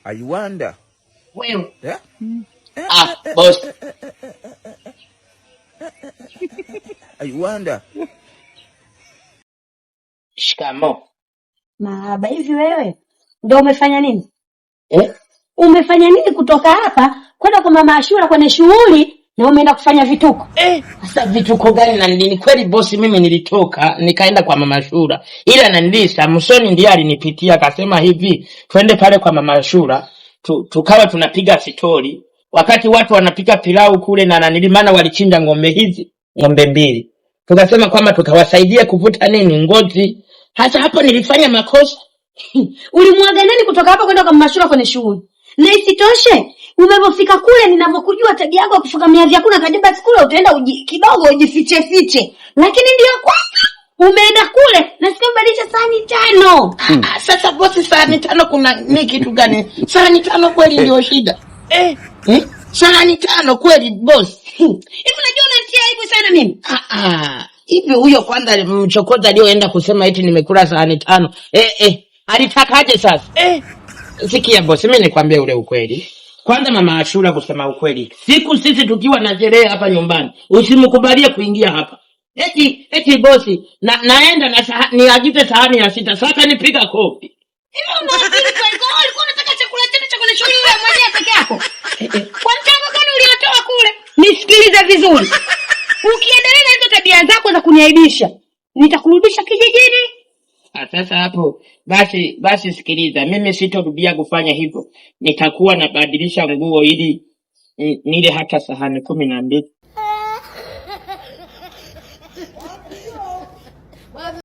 I wonder. Wewe. Yeah? Ah, boss. I wonder. Shikamo. Mahaba, hivi wewe ndo umefanya nini? Eh? Umefanya nini kutoka hapa kwenda kwa mama Ashura kwenye shughuli na umeenda kufanya vituko? Sasa vituko gani na nini? Kweli bosi, mimi nilitoka nikaenda kwa mama Ashura, ila nanili Samsoni ndiye alinipitia akasema hivi, twende pale kwa mama Ashura tukawa tunapiga stori wakati watu wanapika pilau kule na nanili, maana walichinja ng'ombe hizi ng'ombe mbili, tukasema kwamba tukawasaidia kuvuta nini ngozi. Hasa hapo nilifanya makosa. Ulimwaga nani kutoka hapa kwenda kwa mama Ashura kwenye shughuli? Na isitoshe umevyofika kule, ninavyokujua tabia yako ya kufukamia vyakula, kajua basi kule utaenda kidogo ujifiche fiche, lakini ndio kwanza umeenda kule na sikia umebadilisha sahani 5. Ah, sasa bosi, sahani 5 kuna ni kitu gani? Sahani 5 kweli ndio shida eh? Eh? Sahani 5 kweli bosi? Hivi unajua unanitia aibu sana mimi. Hivi huyo kwanza mchokoza aliyoenda kusema eti nimekula sahani 5 alitakaje sasa? Sikia bosi, mimi nikwambie ule ukweli. Kwanza mama Ashura, kusema ukweli, siku sisi tukiwa na sherehe hapa nyumbani, usimkubalie kuingia hapa. Eti bosi, naenda na niagize sahani ya 6, sasa nipiga kofi. Hivi una akili kweli? Kwa hiyo ulikuwa unataka chakula chote cha kwenye shughuli wewe mwenyewe peke yako? Kwa mchango gani uliotoa kule? Nisikilize vizuri. Ukiendelea na hizo tabia zako za kuniaibisha, nitakurudisha kijijini. Sasa hapo basi sikiliza, mimi sitorudia kufanya hivyo. Nitakuwa nabadilisha nguo ili nile hata sahani 12.